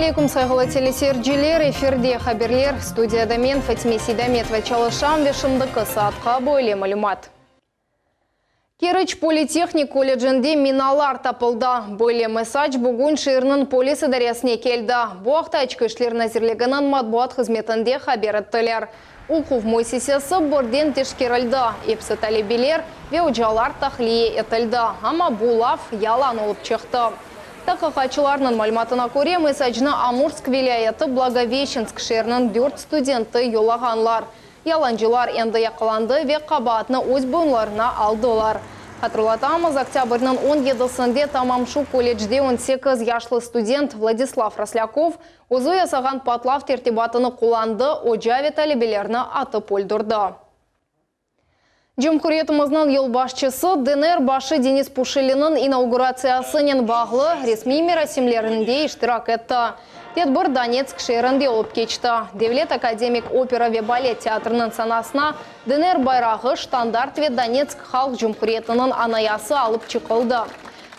Aleykum, sayğılı teleseyirciler, efirde haberler, studiyada men, Fatime Seydametova, çalışam ve şimdiki saatqa böyle malümat. Keriç politehnik kollecinde minalar tapıldı. Böyle mesac bugün şeerniñ polis idaresine keldi. Bu aqta İçki işler nazirliginiñ matbuat hızmetinde haber ettiler. Oquv müessisesi birden teşkerildi, episi talebeler ve ocalar tahliye etildi, amma bu laf yalan olıp çıqtı. Taqiqatçılarnıñ malümatına köre, mesacnı Amursk vilâyeti Blagoveşçensk şeeriniñ dört studenti yollağanlar. Yalancılar endi yaqalandı ve qabaatnı öz boyunlarına aldılar. Hatırlatamız, oktâbrniñ on yedisinde tamam şu kollecde 18 yaşlı student Vladislav Roslâkov özü yasağan patlav tertibatını qullandı, oca ve talebelerni atıp öldürdi. Cumhuriyetimizniñ yolbaşçısı DNR başı Denis Puşilinniñ inauguratsiyasınen bağlı resmiy merasimlerinde iştirak etti. Tedbir Donetsk şeerinde olıp keçti. Devlet akademik opera ve balet teatriniñ sanasına DNR bayrağı, ştandart ve Donetsk Halq Cumhuriyetiniñ anayası alıp çıqıldı.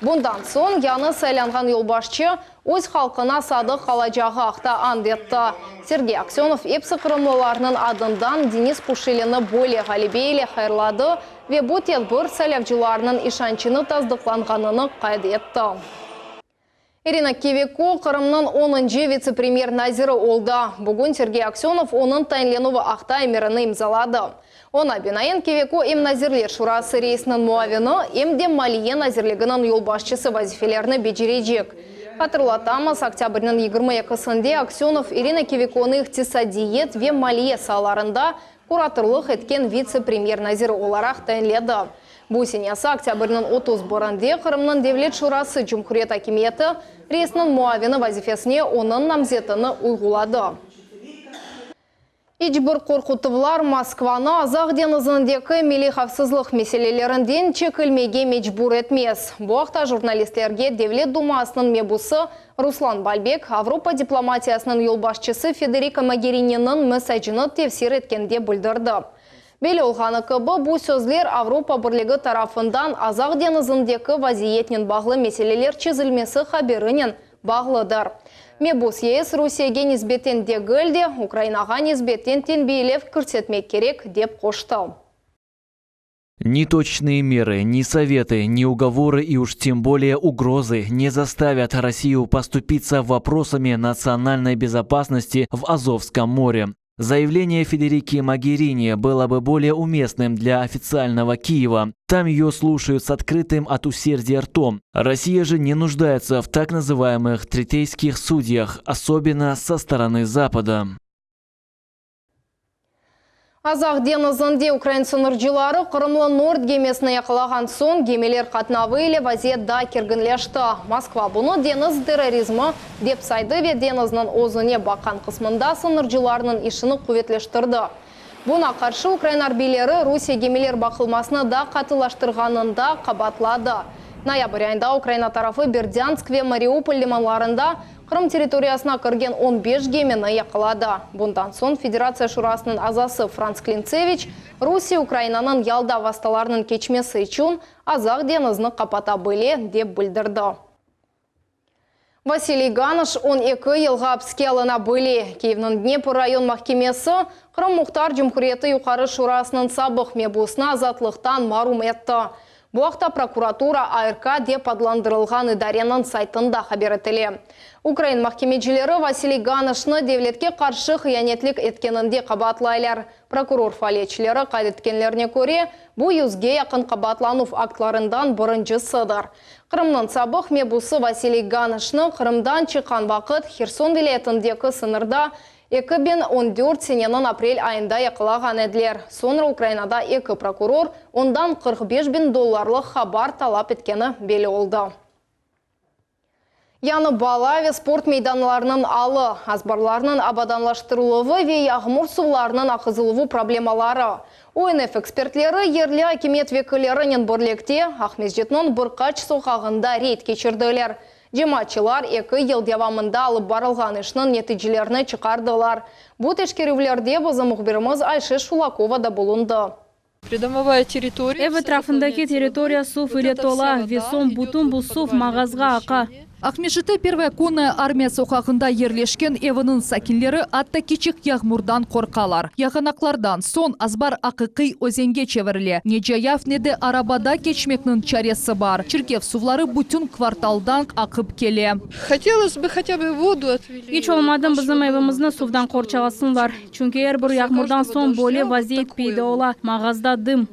Bundan soñ yañı saylanğan yolbaşçı öz halqına sadıq qalacağı aqta ant etti. Sergey Aksönov episi qırımlılarnıñ adından Denis Puşilinni böyle ğalebe ile hayırladı ve bu tedbir saylavcılarnıñ işançını tasdıqlanğanını qayd etti. İrina Kiviko Qırımnıñ 10-ncı vitse-premyer naziri oldı. Bugün Sergey Aksönov onıñ tayinlenüvi aqta emirini imzaladı. Oña binaen Kiviko em Nazirler Şurası reisiniñ muavini, em de Maliye nazirliginiñ yolbaşçısı vazifelerini becerecek. Hatırlatamız, oktâbrniñ 22-sinde Aksönov İrina Kivikonı iqtisadiyat ve maliye saalarında kuratorlıq etken vitse-premyer naziri olaraq tayinledi. Bu senesi oktâbrniñ 31-nde Qırımnıñ Devlet Şurası Cumhuriyet akimiyeti reisiniñ muavini vazifesine onıñ namzetini uyğuladı. İç bir qorqutuvlar Moskvanı Azaq deñizindeki milliy havfsızlıq meselelerinden çekilmege mecbur etmez. Bu aqta jurnalistlerge Devlet Dumasınıñ mebusı Ruslan Balbek Avropa diplomatiyasınıñ yolbaşçısı Federika Mogerininiñ mesacını tefsir etkende bildirdi. Belli olğanı kibi, bu sözler Avropa Birligi tarafından Azaq deñizindeki vaziyetnen bağlı meseleler çezilmesi haberinen bağlıdır. Mebus YES Rusiyege nisbeten degil de, Ukrainağa nisbeten tenbiyelev kirsetmek kerek, dep qoştı. Ни точные меры, ни советы, ни уговоры и уж тем более угрозы не заставят Россию поступиться вопросами национальной безопасности в Азовском море. Заявление Федерики Могерини было бы более уместным для официального Киева. Там ее слушают с открытым от усердия ртом. Россия же не нуждается в так называемых третейских судьях, особенно со стороны Запада. Azaq deñizinde ukrain sıñırcıları Qırımlı Nord gemisini yaqalağan soñ gemiler qatnavı ile vaziyet daa kerginleşti. Moskva bunı deñiz terrorizmi dep saydı ve deñizniñ özüne baqqan qısmında sıñırcılarnıñ işini quvetleştirdi. Buña qarşı ukrain arbiyleri Rusiye gemiler baqılmasını da qatılaştırğanında qabaatladı. Noyabr ayında Ukraina tarafı Berdânsk ve Mariupol limanlarında Qırım territoriyasına kirgen 15 gemini yaqaladı. Bundan soñ Federatsiya Şurasınıñ azası Frants Klintseviç Rusiye Ukrainanıñ yalda vastalarınıñ keçmesi içün Azaq deñizini qapata bile, dep bildirdi. Vasiliy Ganış 12 yılğa apiske alına bile. Kiyevniñ Dnepr rayon mahkemesi Qırım Muhtar Cumhuriyeti Yuqarı Şurasınıñ sabıq mebusını azatlıqtan marum etti. Bu aqta prokuratura ARK dep adlandırılğan idareniñ saytında haber etile. Ukrain mahkemecileri Vasiliy Ganışnı devletke qarşı hıyanetlik etkeninde qabaatlaylar. Prokuror faaliyetçileri qayd etkenlerine köre, bu 100-ge yaqın qabaatlanuv aktlarından birincisidir. Qırımnıñ sabıq mebusı Vasiliy Ganışnı Qırımdan çıqqan vaqıt Herson vilâyetindeki sıñırda 2014 seneniñ aprel ayında yaqalağan ediler. Soñra Ukrainada eki prokuror ondan 45 biñ dollarlıq habar talap etkeni belli oldı. Yañı bala ve sport meydanlarınıñ alı, azbarlarnıñ abadanlaştırıluvı ve yağmur suvlarınıñ aqızıluvı problemaları. UNF ekspertleri yerli akimiyet vekillerinen birlikte Aqmescitniñ bir qaç soqağında reyd keçirdiler. Cemaatçılar eki yıl devamında alıp barılğan işniñ neticelerini çıqardılar. Bu teşkerüvlerde bizim mühbirimiz Ayşe Şulakova da bulundı. Придомовая территория. Ev etrafındaki territoriya suv ile tola ve soñ bütün bu suv mağazğa aqa. Aqmescitte Pervaya Konnaya Armiya soqağında yerleşken eviniñ sakinleri atta kiçik yağmurdan qorqalar. Yağanaqlardan soñ azbar aqiqiy özenge çevirile. Ne cayav, ne de arabada keçmekniñ çaresi bar. Çirkef suvları bütün kvartaldan aqıp kele. Hotelos bı hotâ bı vodu otveli. İç olmadım bizim evimizni suvdan qorçalasınlar. Çünki er bir yağmurdan soñ böyle vaziyet peyda ola, mağazda dım.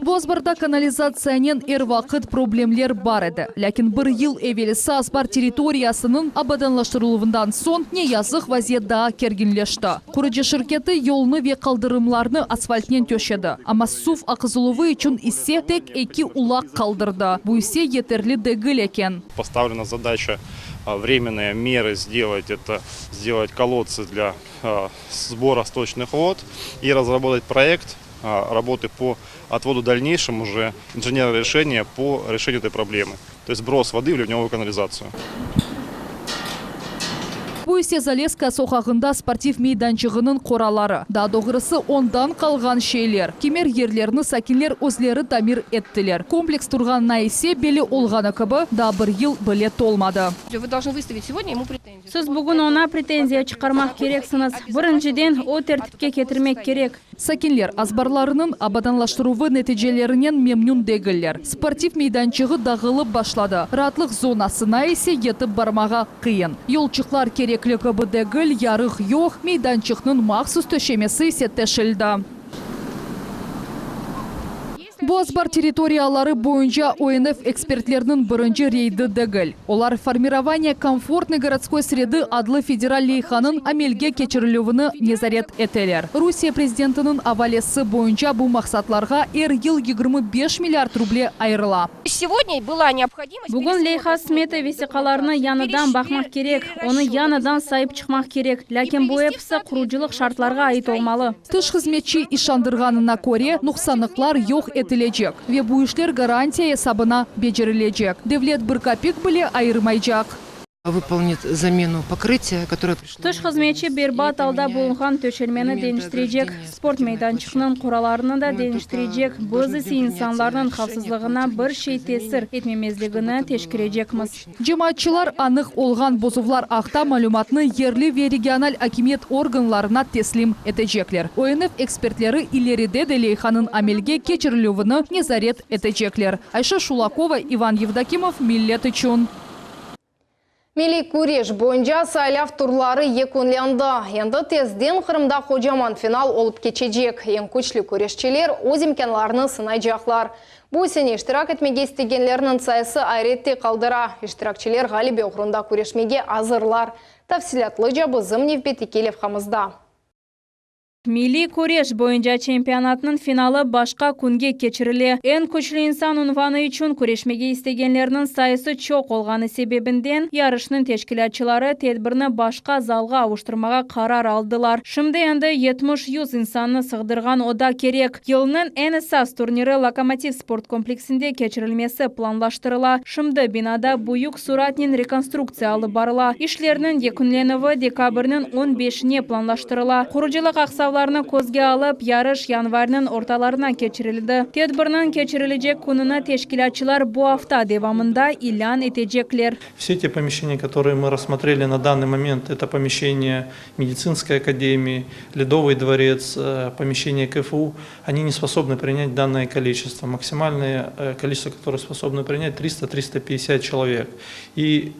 Bu azbarda kanalizatsiyanen er vaqıt problemler bar edi. Lâkin bir yıl evelsi azbar territoriyasınıñ abadanlaştırıluvından soñ, ne yazıq, vaziyet daa kerginleşti. Qurucı şirketi yolnı ve qaldırımlarnı asfaltnen töşedi, amma suv aqızıluvı içün ise tek eki ulaq qaldırdı, bu ise yeterli degil eken. Postavlena zadaça временные меры сделать, это сделать колодцы для сбора сточных вод и разработать проект работы по отводу дальнейшем уже инженерное решение по решению этой проблемы. То есть сброс воды в ливневую канализацию. Bu ise Zalesskaya soqağında sportiv meydançığınıñ qoraları. Daa doğrusı, ondan qalğan şeyler. Kimer yerlerni sakinler özleri tamir ettiler. Kompleks turğanına ise, belli olğanı kibi, daa bir yıl bile tolmadı. Вы должны выставить сегодня ему претензию. Siz bugün oña pretenziya çıqarmaq kereksiñiz. Birinciden, o tertipke ketirmek kerek. Sakinler azbarlarınıñ abadanlaştıruvı neticelerinen memnün degiller. Sportiv meydançığı dağılıp başladı, raatlıq zonasına ise yetip barmağa qıyın. Yolçıqlar kerekli kibi degil, yarıq yoq, meydançıqnıñ mahsus töşemesi ise teşildi. Bu azbar territoriyaları boyunca ONF ekspertleriniñ birinci reydi degil. Olar Formirovание komfortной городской среды adlı federal leyhanıñ amelge keçirilüvini nezaret eteler. Rusiye prezidentiniñ avalesi boyunca bu maqsatlarğa er yıl 25 milliard ruble ayırıla. Сегодня была необходимость Bugün leyha smeta vesiqalarını yañıdan baqmaq kerek, onı yañıdan sayıp çıqmaq kerek. Lâkin bu episi qurucılıq şartlarğa ait olmalı. Tış hızmetçi işandırğanına köre, nuqsanlıqlar yoq etilecek ve bu işler garantiya esabına becerilecek. Devlet bir kapik bile ayırmaycaq. Выполнит замену покрытия, которое пришло. Tış hızmetçi berbat alda bulunğan töşelmeni deñiştirecek, sport meydançığınıñ qoralarını da deñiştirecek, biz ise insanlarnıñ havfsızlığına bir şey tesir etmemezligini teşkerecekmiz. Cemaatçılar anıq olğan bozuvlar aqta malümatnı yerli ve regional akimiyet organlarına teslim etecekler. ONF ekspertleri ileride de leyhanıñ amelge keçirilüvini nezaret etecekler. Ayşe Şulakova, İvan Yevdokimov, Millet içün. Milliy küreş boyunca saylav turları yekünlendi. Endi tezden Qırımda qocaman final olıp keçecek. Eñ küçlü küreşçiler öz imkânlarını sınaycaqlar. Bu sene iştirak etmege istegenlerniñ sayısı ayrette qaldıra. İştirakçiler ğalebe oğrunda küreşmege azırlar. Tafsilâtlıca bizim nevbetteki levhamızda. Milliy küreş boyunca çempionatnıñ finalı başqa künge keçirile. Eñ küçlü insan unvanı içün küreşmege istegenlerniñ sayısı çoq olğanı sebebinden yarışnıñ teşkilâtçıları tedbirni başqa zalğa avuştırmağa qarar aldılar. Şimdi endi 70-100 insannı sığdırğan oda kerek. Yılnıñ eñ esas turniri Lokomotiv sport kompleksinde keçirilmesi planlaştırıla. Şimdi binada büyük suratnen rekonstruktsiya alıp barıla. İşlerniñ yekünlenüvi dekabrniñ 15-ine planlaştırıla. Qurucılıq aqsavlarını közge alıp, yarış yanvarniñ ortalarına keçirildi. Tedbirniñ keçirilecek kününi teşkilâtçılar bu afta devamında ilân etecekler. Все те помещения, которые мы рассмотрели на данный момент, это помещения медицинской академии, Ледовый дворец, помещения КФУ, они не способны принять данное количество. Максимальное количество, которое способны принять, 300-350 человек. И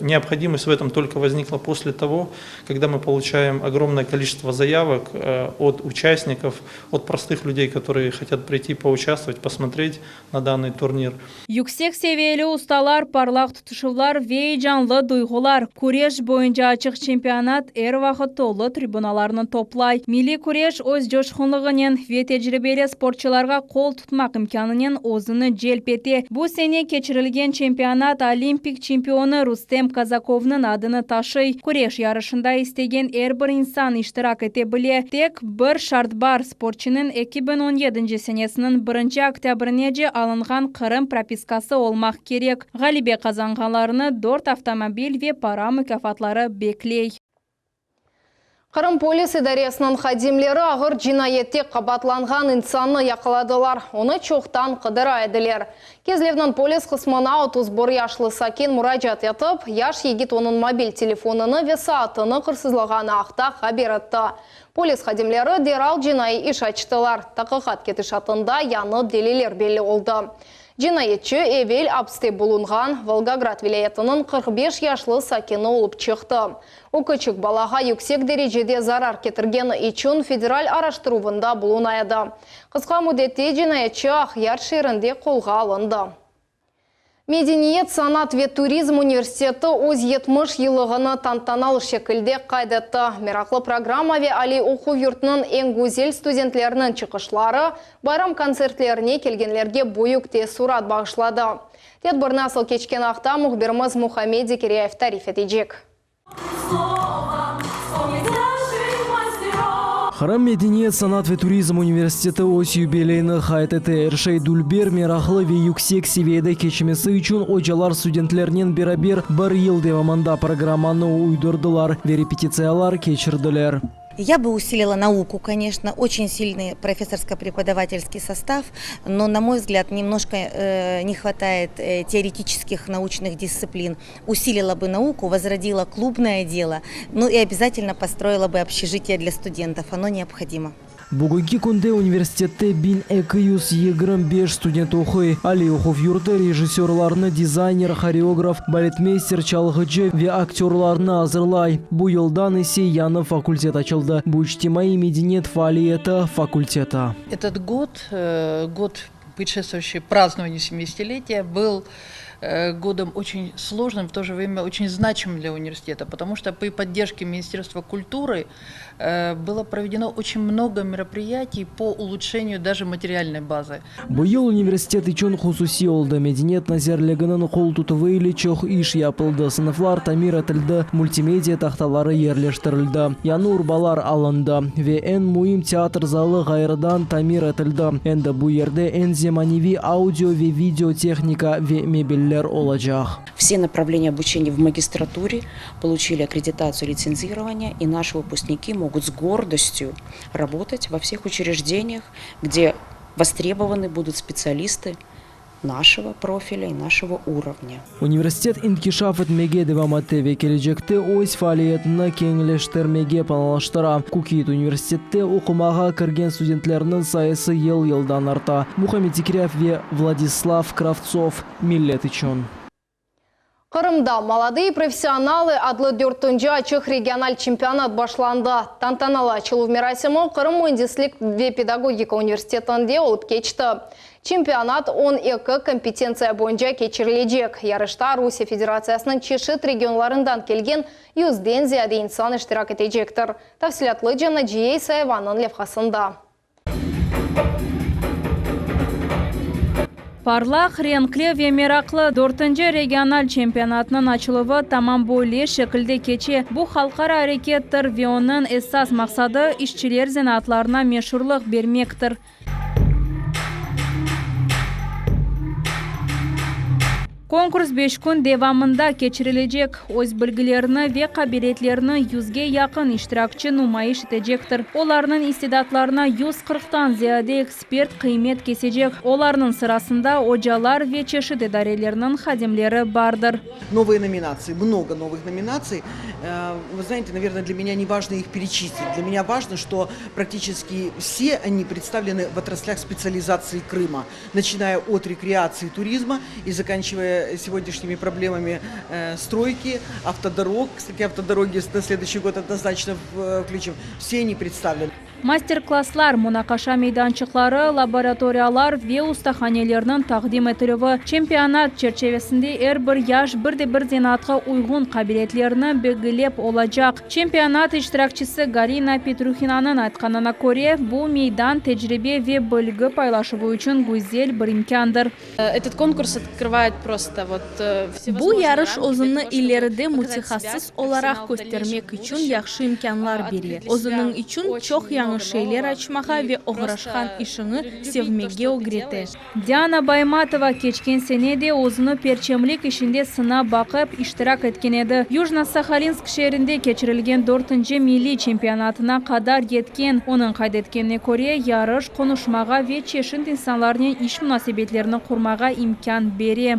необходимость в этом только возникла после того, когда мы получаем огромное количество заявок от участников, от простых людей, которые хотят прийти поучаствовать, посмотреть на данный турнир. Yüksek seviyeli ustalar, parlaq tutuşuvlar ve eyecanlı duyğular. Küreş boyunca açıq çempionat er vaqıt tolu tribunalarnı toplay. Milliy küreş öz coşqunlığınen ve tecribeli sportçılarğa qol tutmaq imkânınen özüne celp ete. Bu sene keçirilgen çempionat olimpik çempionı Rustem Kazakovnıñ adını taşıy. Küreş yarışında istegen er bir insan iştirak ete bile. Tek bir şart bar: sportçınıñ 2017 senesiniñ birinci oktâbrinece alınğan Qırım propiskası olmaq kerek. Ğalebe qazanğanlarnı dört avtomobil ve para mukâfatları bekley. Qırım polis idaresiniñ hadimleri ağır cinayette qabaatlanğan insannı yaqaladılar. Onı çoqtan qıdıra ediler. Kezlevniñ polis qısmına 31 yaşlı sakin muracaat etip, yaş yigit onıñ mobil telefonını ve saatini hırsızlağanı aqta haber etti. Polis hadimleri deral cinaiy iş açtılar. Taqiqat ketişatında yañı deliller belli oldı. Cinayetçi evel apste bulunğan Volgograd vilâyetiniñ 45 yaşlı sakini olıp çıqtı. O, küçük balağa yüksek derecede zarar ketirgeni içün federal araştıruvında buluna edi. Qısqa müddette cinayetçi Aqyar şeerinde qolğa alındı. Medeniyet, sanat ve turizm universiteti öz 70 yıllığını tantanalı şekilde qayd etti. Meraqlı programma ve aliy oquv yurtunıñ eñ güzel studentleriniñ çıqışları bayram kontsertlerine kelgenlerge büyük teessurat bağışladı. Tedbir nasıl keçkeni aqta mühbirimiz Muhammed Zekiryayev tarif etecek. Qırım medeniyet, sanat ve turizm universiteti öz yubileyini qayd ete. Er şey dülber, meraqlı ve yüksek seviyede keçmesi içün ocalar studentlernen beraber bir yıl devamında programmanı uydurdılar ve repetitsiyalar keçirdiler. Я бы усилила науку, конечно, очень сильный профессорско-преподавательский состав, но, на мой взгляд, немножко э, не хватает э, теоретических научных дисциплин. Усилила бы науку, возродила клубное дело, ну и обязательно построила бы общежитие для студентов, оно необходимо. Bugünki künde universitette 1225 student oquy. Aliy oquv yurtu rejissörlarnı, dizayner, horeograf, baletmeyster, çalğıcı ve aktörlarnı azırlay. Bu yıldan ise yañı fakultet açıldı, bu içtimaiy medeniyet faaliyeti fakulteti. Этот год, э, год, предшествующий празднованию 70-летия, был э, годом очень сложным, в то же время очень значимым для университета, потому что при поддержке Министерства культуры э, было проведено очень много мероприятий по улучшению даже материальной базы. Bu yıl universitet içün hususiy oldı. Medeniyet nazirliginiñ qol tutuvı ile çoq iş yapıldı, sınıflar tamir etildi, multimedia tahtaları yerleştirildi, yañı urbalar alındı. Ve eñ müim teatr zalı ğayrıdan tamir etildi. Endi bu yerde eñ zemaneviy audio ve video tehnika ve mebeller olacaq. Все направления обучения в магистратуре получили аккредитацию лицензирования, и наши выпускники могут с гордостью работать во всех учреждениях, где востребованы будут специалисты нашего профиля и нашего уровня. Universitet inkişaf etmege devam ete ve kelecekte öz faaliyetini keñleştirmege planlaştıra. KUKiD universitette oqumağa kirgen studentlerniñ sayısı yıl-yıldan arta. Muhammed Zekiryayev ve Vladislav Kravtsov, Millet içün. Qırımda "Молодые профессионалы" adlı dörtünci açıq regional çempionat başlandı. Tantanalı açıluv merasimi Qırım müendislik ve pedagogika universitetinde olıp keçti. Çempionat 12 kompetentsiya boyunca keçirilecek. Yarışta Rusiye Federatsiyasınıñ çeşit regionlarından kelgen yüzden ziyade insan iştirak etecektir. Tafsilâtlıca Naciye İsayevanıñ levhasında. Parlaq, renkli ve meraqlı dörtünci regional çempionatnıñ açıluvı tamam böyle şekilde keçe. Bu halqara arekettir ve onıñ esas maqsadı işçiler zenaatlarına meşurlıq bermektir. Konkurs beş kün devamında keçirilecek. Öz bilgilerini ve qabiliyetlerini yüzge yaqın iştirakçi numayış etecektir. Olarnıñ istidatlarına 140-tan ziyade ekspert qıymet kesecek. Olarnıñ sırasında ocalar ve çeşit idarelerniñ hadimleri bardır. Новые номинации, много новых номинаций. Э, вы знаете, наверное, для меня не важно их перечислить. Для меня важно, что практически все они представлены в отраслях специализации Крыма, начиная от рекреации и туризма и заканчивая сегодняшними проблемами э, стройки, автодорог. Кстати, автодороги на следующий год однозначно включим. Все они представлены. Master-klasslar, munaqaşa meydançıqları, laboratoriyalar ve ustahanelerniñ taqdim etilüvi. Çempionat çerçivesinde er bir yaş bir de bir zenaatqa uyğun qabiliyetlerini belgilep olacaq. Çempionat iştirakçisi Galina Petruhinanıñ aytqanına köre, bu meydan tecribe ve bilgi paylaşuvı içün güzel bir imkândır. Этот конкурс открывает просто вот Bu yarış özüni ileride mütehassıs olaraq köstermek içün yahşı imkânlar bere. Özüniñ içün çoq yañı. yañı şeyler açmağa ve oğraşqan işiñi sevmege ögrete. Diana Baymatova keçken sene de özüni perçemlik işinde sınap baqıp, iştirak etken edi. Yujno-Sahalinsk şeerinde keçirilgen dörtünci milliy çempionatına qadar yetken. Onıñ qayd etkenine köre, yarış qonuşmağa ve çeşit insanlarnen iş munasebetlerini qurmağa imkân bere.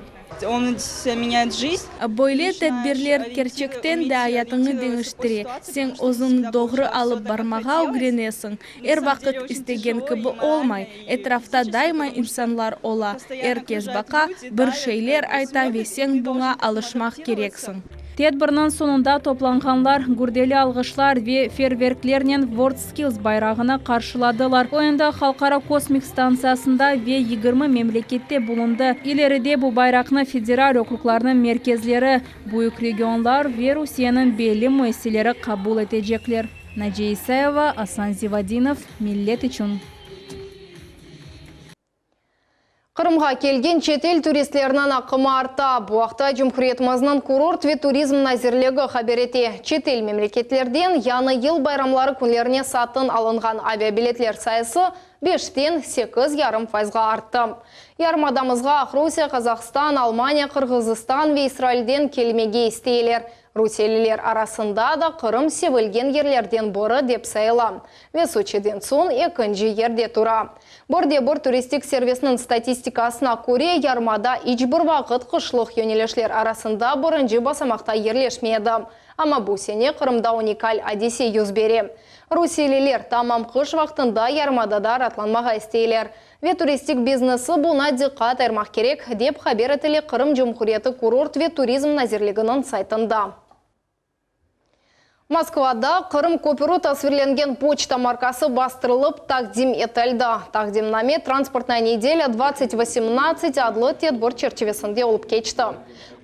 Böyle tedbirler kerçekten de ayatıñı deñiştire. Sen özüñni doğru alıp barmağa ögrenesiñ. Er vaqıt istegen kibi olmay, etrafta daima insanlar ola, er kes baqa, bir şeyler ayta ve sen buña alışmaq kereksiñ. Tedbirniñ soñunda toplanğanlar gürdeli alğışlar ve feyrverklernen WorldSkills bayrağını qarşıladılar. O endi Halqara kosmik stantsiyasında ve 20 memlekette bulundı. İleride bu bayraqnı federal okruglarnıñ merkezleri, büyük regionlar ve Rusiyeniñ belli müessiseleri qabul etecekler. Naciye İsayeva, Asan Zivadinov, Millet içün. Qırımğa kelgen çetel turistleriniñ aqımı arta. Bu aqta cumhuriyetimizniñ Kurort ve turizm nazirligi haber ete. Çetel memleketlerden yañı yıl bayramları künlerine satın alınğan aviabiletler sayısı beşten sekiz yarım fayızğa arttı. Yarımadamızğa Aqrusiye, Qazahstan, Almaniya, Qırğızistan ve İsrailden kelmege isteyler. Rusiyeliler arasında da Qırım sevilgen yerlerden biri dep sayıla ve Soçiden soñ ekinci yerde tura. Bir de bir turistik servisniñ statistikasına köre, yarımada iç bir vaqıt qışlıq yönelişler arasında birinci basamaqta yerleşmey edi. Amma bu sene Qırımda unikal adise yüz bere. Rusiyeliler tamam qış vaqtında yarımadada raatlanmağa isteyler. Ve turistik biznesi buña diqqat ayırmaq kerek, dep haber etile Qırım Cumhuriyeti Kurort ve turizm nazirliginiñ saytında. Moskvada Qırım köpüri tasvirlengen poçta markası bastırılıp taqdim etildi. Taqdimname Transportnaya nedelya 2018 adlı tedbir çerçivesinde olıp keçti.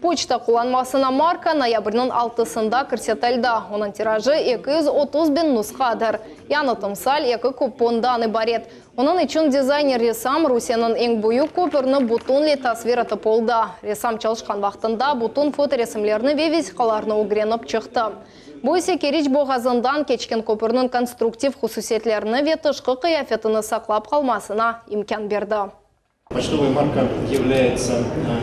Poçta qullanmasına marka noyabrniñ altısında kirsetildi. Onıñ tirajı 230 biñ nushadır. Yañı timsal eki kupondan ibaret. Onıñ içün dizayner-ressam Rusiyeniñ eñ büyük köpürni bütünley tasvir etip oldı. Ressam çalışqan vaqtında bütün fotoresimlerni ve vesiqalarnı ögrenip çıqtı. Bu ise Keriç boğazından keçken köpürniñ konstruktiv hususiyetlerini ve tışqı qıyafetini saqlap qalmasına imkân berdi. Poçtovaya marka является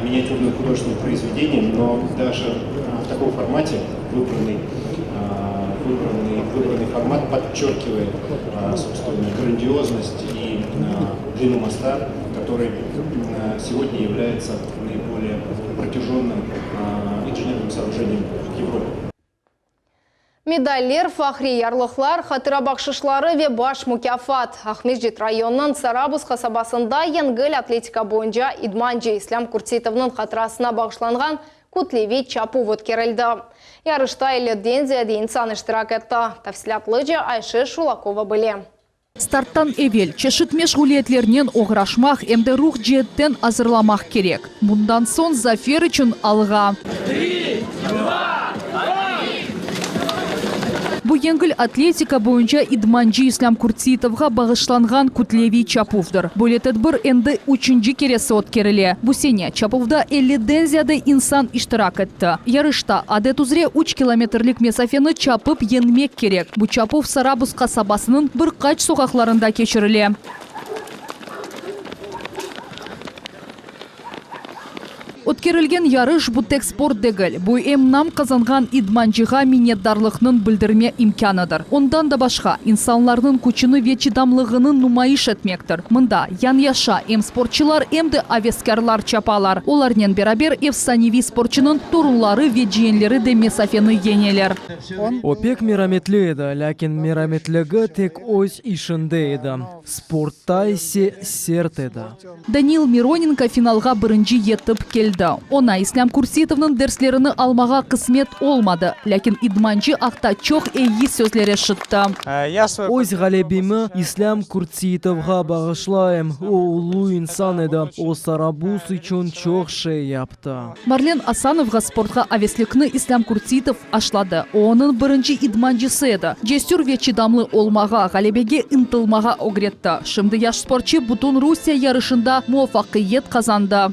миниатюрным художественным произведением, но даже в таком формате выбранный, выбранный, выбранный формат подчеркивает, собственно, грандиозность и длину моста, который сегодня является наиболее протяженным инженерным сооружением в Европе. Medaller, fahriy yarlıqlar, hatıra bahşışları ve baş mukâfat. Aqmescit rayonınıñ Sarabuz qasabasında yengil atletika boyunca idmancı İslâm Kurtseitovnıñ hatırasına bağışlanğan kütleviy çapuv ötkerildi. Yarışta elliden ziyade insan iştirak etti. Tafsilâtlıca Ayşe Şulakova bile. Starttan evel çeşit meşğuliyetlernen oğraşmaq em de ruh ceetten azırlamaq kerek. Bundan soñ zafer içün alğa! Bu yengil atletika boyunca idmancı İslâm Kurtseitovğa bağışlanğan kütleviy çapuvdır. Böyle tedbir endi üçünci keresi ötkerile. Bu sene çapuvda elliden ziyade insan iştirak etti. Yarışta, adet üzre, üç kilometrlik mesafeni çapıp yeñmek kerek. Bu çapuv Sarabuz qasabasınıñ bir qaç soqaqlarında keçirile. Ötkerilgen yarış, bu tek sport degil, bu em nam qazanğan idmancığa minnetdarlıqnıñ bildirme imkânıdır. Ondan da başqa, insanlarnıñ küçüni ve çıdamlığını numayış etmektir. Mında yan-yaşa em sportçılar, em de aveskârlar çapalar. Olarnen beraber efsaneviy sportçunıñ torunları ve ciyenleri de mesafeni yeñeler. O pek merametli edi, lâkin merametligi tek öz işinde edi, sportta ise sert edi. Daniil Mironenko finalğa birinci yetip keldi. Oña İslâm Kursitovnıñ derslerini almağa qısmet olmadı, lâkin idmancı aqta çoq eyi sözler eşitti. Öz ğalebemi İslâm Kurtsitovğa bağışlayım. O, ulu insan edi. O, Sarabuz içün çoq şey yaptı. Marlen Asanovğa sportqa aveslikni İslâm Kurtsitov aşladı. O, onıñ birinci idmancısı edi. Cesür ve çıdamlı olmağa, ğalebege ıntılmağa ögretti. Şimdi yaş sportçı bütün Rusiye yarışında muvafaqiyet qazandı.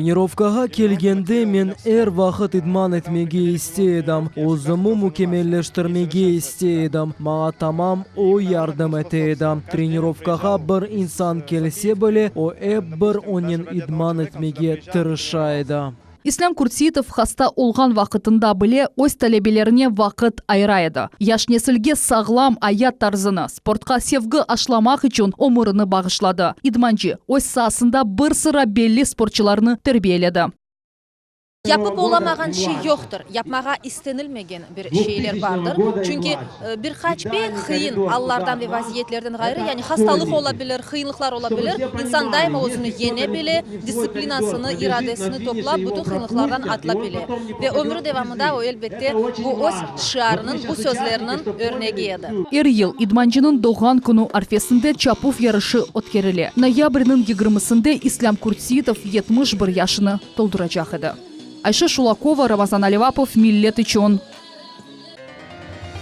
Trenirovkağa kelgende men er vaqıt idman etmege istey edim, özümi mükemmelleştirmege istey edim. Maña tamam o yardım ete edi. Trenirovkağa bir insan kelse bile, o ep bir onen idman etmege tırışa edi. İslâm Kurtseitov hasta olğan vaqıtında bile öz talebelerine vaqıt ayıra edi. Yaş nesilge sağlam ayat tarzını, sportqa sevgi aşlamaq içün ömürini bağışladı. İdmancı, öz saasında bir sıra belli sportçılarnı terbiyeledi. Yapıp olamağan şey yoqtır, yapmağa istenilmegen bir şeyler bardır. Çünki bir qaç pek qıyın allardan ve vaziyetlerden ğayrı, yani hastalıq ola bilir, qıyınlıqlar ola bilir, insan daima özüni yeñe bile, distsiplinasını, iradesini toplap, bütün qıyınlıqlardan atlap bile. Ve ömrü devamında o, elbette, bu öz şiarınıñ, bu sözleriniñ örnegi edi. Er yıl idmancınıñ doğğan künü arfesinde çapuv yarışı ötkerile. Noyabrniñ yigirmisinde İslâm Kurtseitov 71 yaşını tolduracaq edi. Ayşe Şulakova, Ramazan Alivapov, Millet içün.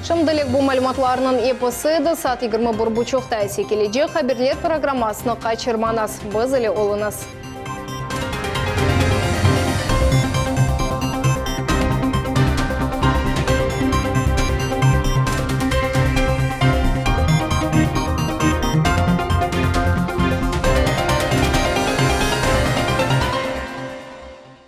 Şimdilik bu malümatlarnıñ episi edi. Saat 21 buçuqta ise kelecek haberler programmasını qaçırmañız. Biz ile oluñız.